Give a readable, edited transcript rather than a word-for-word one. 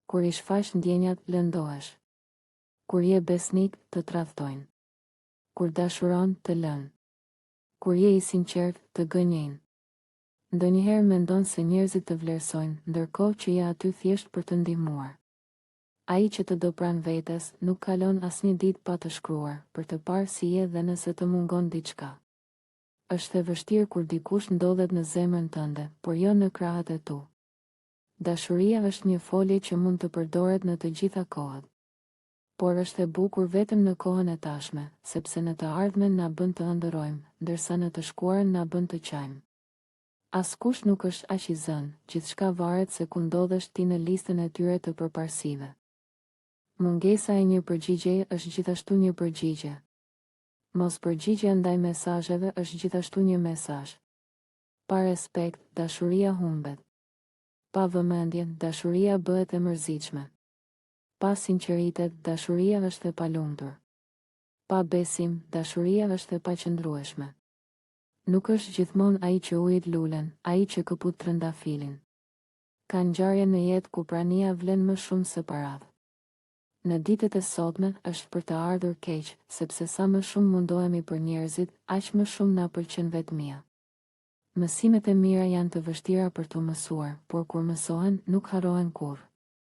Kur i shfaq ndjenjat, lëndohesh. Kur je besnik, të tradhtojnë. Kur dashuron, të lënë. Kur je i sinqertë, të gënjejnë. Ndonjëherë mendon se njerëzit të vlerësojnë, ndërkohë që je aty thjesht për të ndihmuar. Ai që të do pranë vetes, nuk kalon asnjë ditë pa të shkruar, për të parë si je dhe nëse të mungon diçka. Është e vështirë kur dikush ndodhet në zemrën tënde, por jo në krahët e tu. Dashuria është një folje që mund të përdoret në të gjitha kohët. Por është e bukur vetëm në kohën e tashme, sepse në të ardhmen na bën të ëndërrojmë, ndërsa në të shkuarën na bën të qajmë. Askush nuk është aq i zënë, gjithçka varet se ku ndodhesh ti në listën e tyre të përparësive. Mungesa e një përgjigjeje është gjithashtu një përgjigje. Mospërgjigjja ndaj mesazheve është gjithashtu një mesazh. Pa respekt, dashuria humbet. Pa vëmendje, dashuria bëhet e mërzitshme. Pa sinqeritet, dashuria është e palumtur. Pa besim, dashuria është e paqëndrueshme. Nuk është gjithmonë ai që ujit lulen, ai që këput trëndafilin. Ka ngjarje në jetë ku prania vlen më shumë se paratë. Në ditët e sotme, është për të ardhur keq, sepse sa më shumë mundohemi për njerëzit, aq më shumë na pëlqen vetmia. Mësimet e mira janë të vështira për t'u mësuar, por kur mësohen, nuk harrohen kurrë.